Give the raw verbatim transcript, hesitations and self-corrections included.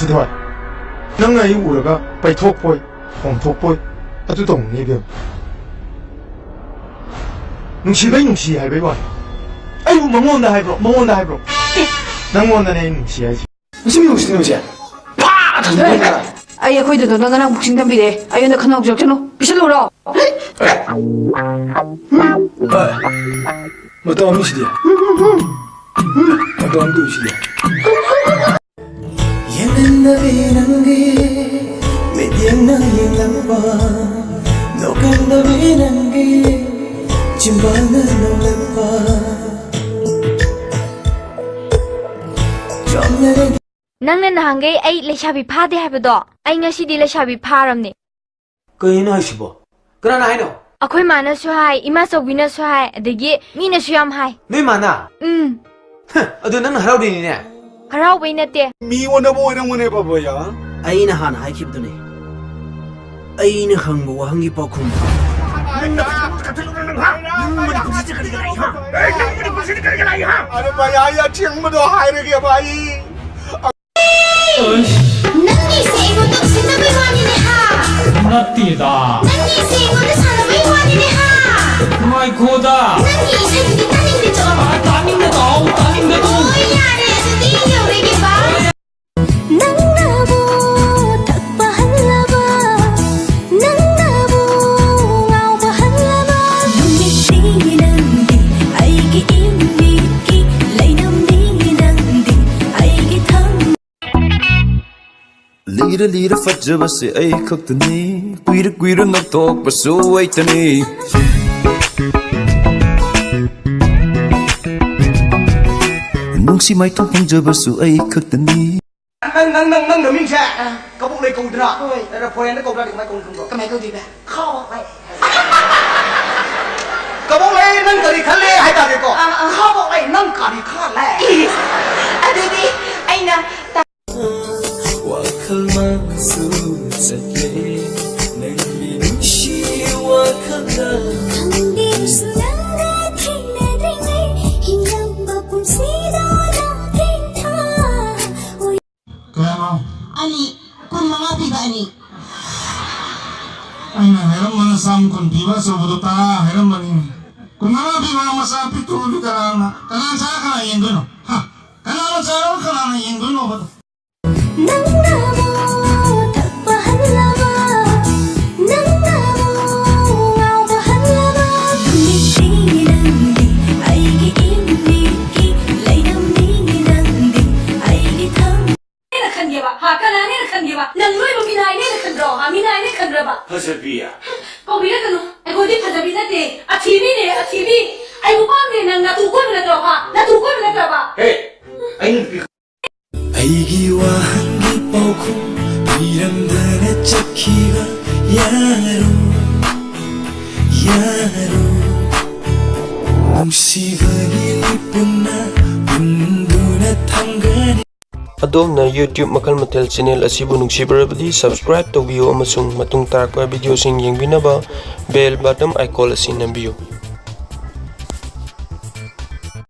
ꯁꯤꯗꯣꯏ, ꯅꯪꯅ ꯑꯩ ꯎꯔꯒ ꯄꯩꯊꯣꯛꯄꯣꯏ, ꯍꯣꯝꯊꯣꯛꯄꯣꯏ, ꯑꯗꯨ ꯇꯧꯅꯨꯅꯦ ꯏꯕꯦꯝꯃ꯫ ꯅꯨꯡꯁꯤꯕꯩ ꯅꯨꯡꯁꯤ ꯍꯥꯏꯕꯩ ꯋꯥꯅꯤ꯫ ꯑꯩꯕꯨ ꯃꯉꯣꯟꯗ ꯍꯥꯏꯕ꯭ꯔꯣ? ꯃꯉꯣꯟꯗ ꯍꯥꯏꯕ꯭ꯔꯣ? ꯅꯪꯉꯣꯟꯗꯅꯦ ꯑꯩ ꯅꯨꯡꯁꯤ ꯍꯥꯏꯁꯦ꯫ ꯃꯁꯤ ꯃꯤ ꯎꯁꯤꯠꯇꯕꯁꯦ꯫ ꯐꯥ! ꯊꯝꯖꯤꯟꯕ ꯌꯥꯏ꯫ ꯑꯩ ꯑꯩꯈꯣꯏ ꯗꯣꯗꯣꯟꯗ ꯉꯔꯥꯡ boxing ꯇꯝꯕꯤꯔꯛꯑꯦ꯫ ꯑꯩꯉꯣꯟꯗ ꯈꯟꯅ ꯍꯧꯖꯔꯛꯁꯅꯨ꯫ ꯄꯤꯁꯜꯂꯨꯔꯣ? ꯃꯇꯧ ꯑꯃꯁꯤꯗꯤ꯫ ꯃꯇꯧ ꯑꯃ ꯇꯧꯏꯁꯤꯗꯤ꯫ ꯌꯦꯡꯍꯟꯗꯕꯤ ꯅꯪꯒꯤ ꯃꯤꯠꯌꯦꯡꯅ ꯌꯦꯡꯂꯝꯕ, ꯅꯣꯛꯍꯟꯗꯕꯤ ꯅꯪꯒꯤ ꯆꯤꯝꯕꯥꯜꯅ ꯅꯣꯛꯂꯝꯕ, ꯆꯣꯝꯅꯔꯦ꯫ ꯅꯪꯅ ꯅꯍꯥꯟꯈꯩ ꯑꯩ ꯂꯩꯁꯥꯕꯤ ꯐꯥꯗꯦ ꯍꯥꯏꯕꯗꯣ, ꯑꯩ ꯉꯁꯤꯗꯤ ꯂꯩꯁꯥꯕꯤ ꯐꯥꯔꯝꯅꯦ꯫ ꯀꯩꯅꯣ ꯍꯥꯏꯁꯤꯕꯣ? ꯀꯅꯥꯅ ꯍꯥꯏꯅꯣ? ꯑꯩꯈꯣꯏ ꯃꯥꯅꯁꯨ ꯍꯥꯏ, ꯏꯃꯥ ꯆꯧꯕꯤꯅꯁꯨ ꯍꯥꯏ, ꯑꯗꯒꯤ ꯃꯤꯅꯁꯨ ꯌꯥꯝ ꯍꯥꯏ꯫ ꯅꯣꯏ ꯃꯥꯅ? ꯎꯝ꯫ ꯍ, ꯑꯗꯨ ꯅꯪꯅ ꯍꯔꯥꯎꯔꯤꯅꯤꯅꯦ? ꯍꯔꯥꯎꯕꯩ ꯅꯠꯇꯦ꯫ ꯃꯤ ꯑꯣꯟꯅꯕ ꯑꯣꯏꯔꯝꯒꯅꯦ ꯕꯕꯥꯌꯥ꯫ ꯑꯩꯅ ꯍꯥꯟꯅ ꯍꯥꯏꯈꯤꯕꯗꯨꯅꯦ꯫ ꯑꯩꯅ ꯍꯪꯕ ꯋꯥꯍꯪꯒꯤ ꯄꯥꯎꯈꯨꯝ꯫ ꯅꯪ ꯃꯅꯤꯄꯨꯔꯁꯤꯗ ꯀꯔꯤꯒꯤ ꯂꯥꯛꯏ, ꯍꯥ? ꯅꯪ ꯃꯅꯤꯄꯨꯔꯁꯤꯗ ꯀꯔꯤꯒꯤ ꯂꯥꯛꯏ, ꯍꯥ? ꯑꯔꯦ ꯚꯥꯏ, ꯑꯩ ꯑꯁꯦꯡꯕꯗꯣ ꯍꯥꯏꯔꯒꯦ ꯚꯥꯏ꯫ ꯅꯪꯒꯤꯁꯦ ꯑꯩꯉꯣꯟꯗ ꯎꯁꯤꯠꯇꯕꯩ ꯋꯥꯅꯤꯅꯦ, ꯍꯥ? ꯅꯠꯇꯦꯗ꯫ ꯅꯪꯒꯤꯁꯦ ꯑꯩꯉꯣꯟꯗ ꯁꯥꯟꯅꯕꯩ ꯋꯥꯅꯤꯅꯦ, ꯍꯥ? ꯉꯥꯏꯈꯣꯗ꯫ ꯅꯪꯒꯤ ꯏꯁꯩꯗꯨꯗꯤ ꯇꯥꯅꯤꯡꯗꯦ, ꯆꯠꯂꯣ꯫ ꯑ, ꯇꯥꯅꯤꯡꯗꯦ, ꯇꯥꯎ, ꯇꯥꯅꯤꯡꯗꯦ, ꯇꯥꯎ꯫ ꯑꯣ, ꯌꯥꯔꯦ, ꯑꯗꯨꯗꯤ ꯌꯧꯔꯒꯦ, bye꯫ ꯅꯪꯅꯕꯨ ꯊꯛꯄ ꯍꯜꯂꯕ, ꯅꯪꯅꯕꯨ ꯉꯥꯎꯕ ꯍꯜꯂꯕ꯫ ꯅꯨꯃꯤꯠꯇꯤ ꯅꯪꯗꯤ ꯑꯩꯒꯤ ꯏꯃꯤꯠꯀꯤ ꯂꯩꯅꯝꯅꯤ, ꯅꯪꯗꯤ ꯑꯩꯒꯤ ꯊꯝ- ꯂꯤꯔ ꯂꯤꯔ ꯐꯖꯕꯁꯦ ꯑꯩ ꯈꯛꯇꯅꯤ, ꯀꯨꯏꯔ ꯀꯨꯏꯔ ꯅꯣꯛꯊꯣꯛꯄꯁꯨ ꯑꯩꯇꯅꯤ꯫ ꯅꯨꯡꯁꯤ ꯃꯥꯏꯊꯣꯡ ꯐꯪꯖꯕꯁꯨ ꯑꯩ ꯈꯛꯇꯅꯤ꯫ ꯅꯪ, ꯅꯪ, ꯅꯪ, ꯅꯪ ꯅꯃꯤꯡꯁꯦ ꯑꯥ꯫ ꯀꯕꯣꯛꯂꯩ ꯀꯧꯗ꯭ꯔꯥ? ꯍꯣꯏ꯫ ꯑꯗ foreignꯗ ꯀꯧꯗ꯭ꯔꯗꯤ ꯀꯃꯥꯏ ꯀꯧꯅꯤ ꯈꯪꯕ꯭ꯔꯣ? ꯀꯃꯥꯏ ꯀꯧꯗꯣꯏꯕ? ꯈꯥꯕꯣꯛꯂꯩ꯫ ꯀꯕꯣꯛꯂꯩ, ꯅꯪ ꯀꯔꯤ ꯈꯜꯂꯦ ꯍꯥꯏ ꯇꯥꯔꯦꯀꯣ? ꯑꯥ, ꯑꯥ꯫ ꯈꯥꯕꯣꯛꯂꯩ, ꯅꯪ ꯀꯔꯤ ꯈꯜꯂꯦ? ꯑꯗꯨꯗꯤ ꯑꯩꯅ ꯇꯥ- ꯋꯥꯈꯜ ꯃꯥꯡꯁꯨ ꯆꯠꯂꯦ, ꯅꯪꯒꯤ ꯅꯨꯡꯁꯤ ꯋꯥꯈꯜꯗ꯫ ꯈꯪꯗꯦꯁꯨ ꯅꯪꯒ ꯊꯦꯡꯅꯗ꯭ꯔꯤꯉꯩ ꯍꯤꯡꯂꯝꯕ ꯄꯨꯟꯁꯤꯗꯣ ꯅꯪ ꯊꯦꯡꯊ- ꯀꯅꯥꯅꯣ? ꯑꯩꯅ ꯍꯥꯏꯔꯝꯕꯅ ꯆꯥꯝ ꯀꯨꯟ ꯄꯤꯕ ꯑꯆꯧꯕꯗꯣ ꯇꯔꯥ ꯍꯥꯏꯔꯝꯕꯅꯤ꯫ ꯀꯨꯟ ꯃꯉꯥ ꯄꯤꯕ ꯃꯆꯥ ꯄꯤꯛꯇ꯭ꯔꯨꯗꯨ ꯀꯅꯥꯅ, ꯀꯅꯥ ꯆꯥꯔ ꯀꯅꯥ ꯌꯦꯡꯗꯣꯏꯅꯣ? ꯍꯥ? ꯀꯅꯥꯅ ꯆꯥꯔꯒ ꯀꯅꯥꯅ ꯌꯦꯡꯗꯣꯏꯅꯣꯕꯗꯣ? ꯅꯪꯅ ꯑꯃꯨꯛ ꯊꯛꯄ ꯍꯜꯂꯕ, ꯅꯪꯅ ꯑꯃꯨꯛ ꯉꯥꯎꯕ ꯍꯜꯂꯕ, ꯅꯨꯃꯤꯠꯁꯤꯡꯒꯤ ꯅꯪꯗꯤ ꯑꯩꯒꯤ ꯏꯃꯤꯠꯀꯤ ꯂꯩꯅꯝꯅꯤꯡꯉꯤ ꯅꯪꯗꯤ ꯑꯩꯒꯤ ꯊꯝ- ꯅꯦꯅ ꯈꯟꯒꯦꯕ? ꯍꯥ? ꯀꯅꯥꯅꯦꯅ ꯈꯟꯒꯦꯕ? ꯅꯪ ꯂꯣꯏꯕ ꯃꯤꯅꯥꯏꯅꯦꯅ ꯈꯟꯕ꯭ꯔꯣ? ꯍꯥ? ꯃꯤꯅꯥꯏꯅꯦ ꯈꯟꯕ꯭ꯔꯕ? ꯐꯖꯕꯤ꯫ ꯀꯧꯕꯤꯔꯛꯀꯅꯨ꯫ ꯑꯩꯈꯣꯏꯗꯤ ꯐꯖꯕꯤ ꯅꯠꯇꯦ꯫ ꯑꯊꯤꯕꯤꯅꯦ, ꯑꯊꯤꯕꯤ꯫ ꯑꯩꯕꯨ ꯄꯥꯝꯗꯦ ꯅꯪ ꯅꯥꯇꯨ ꯀꯣꯏꯕ ꯅꯠꯇ꯭ꯔꯣ? ꯍꯥ? ꯅꯥꯇꯨ ꯀꯣꯏꯕ ꯅꯠꯇ꯭ꯔꯕ? ꯍꯦ! ꯑꯩ ꯅꯨꯄꯤ ꯑꯩꯒꯤ ꯋꯥꯍꯪꯒꯤ ꯄꯥꯎꯈꯨꯝ ꯄꯤꯔꯝꯗꯅ ꯆꯠꯈꯤꯕ ꯌꯥꯔꯣ, ꯌꯥꯔꯣ꯫ ꯅꯨꯡꯁꯤꯕꯒꯤ ꯂꯤꯄꯨꯟꯅ ꯄꯨꯟꯗꯨꯅ ꯊꯝꯒꯅꯤ꯫ ꯑꯗꯣꯝꯅ YouTube ꯃꯈꯜ ꯃꯊꯦꯜ ꯆꯦꯅꯦꯜ ꯑꯁꯤꯕꯨ ꯅꯨꯡꯁꯤꯕꯤꯔꯕꯗꯤ subscribe ꯇꯧꯕꯤꯌꯨ ꯑꯃꯁꯨꯡ ꯃꯇꯨꯡ ꯇꯥꯔꯛꯄ ꯚꯤꯗꯤꯑꯣꯁꯤꯡ ꯌꯦꯡꯕꯤꯅꯕ bell button icon ꯑꯁꯤ ꯅꯝꯕꯤꯌꯨ꯫